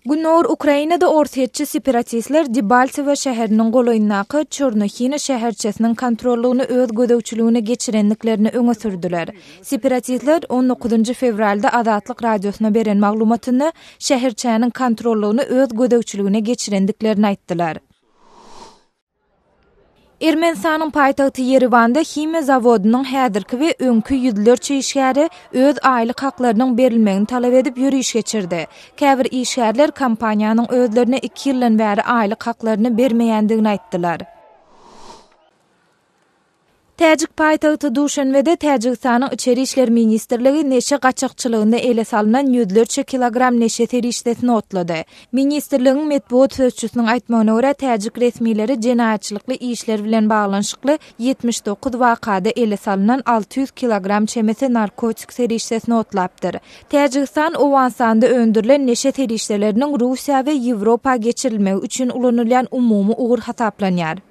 Gündogar Ukrainada orsýetçi separatistler Debaltsewo şäheriniň golaýyndaky Çornohina şäherçesiniň kontrollygyny öz gözegçiligine geçirendiklerini öňe sürdüler. Separatistler on dokuzynjy fewralda Azatlyk Radiosyna beren maglumatynda şäherçäniň kontrollygyny öz gözegçiligine geçirendiklerini aýtdylar. Ermenistanyň paýtagty Ýerewanda himiýa zawodynyň häzirki we öňki ýüzlerçe işgäri öz aýlyk haklarynyň berilmegini talap edip ýöriş geçirdi. Käbir işgärler kompaniýanyň özlerine iki ýyldan bäri aýlyk haklaryny bermeýändigini aýtdylar. Täjik paýtagty Duşenbede Täjigistanyň Içeri işler ministrligi neşe gaçakçylygynda ele salnan ýüzlerçe kilogram neşe serişdesini otlady. Ministrligiň metbugat sözçüsiniň aýtmagyna görä, täjik resmileri jenaýatçylykly işler bilen baglanyşykly 79 wakada ele salnan 600 kilogram çemesi narkotik serişdesini otlapdyr. Täjigistan Owganystanda öndürilen neşe serişdeleriniň Russiýa we Ýewropa geçirilmegi üçin ulanylýan umumy ugur hasaplanýar.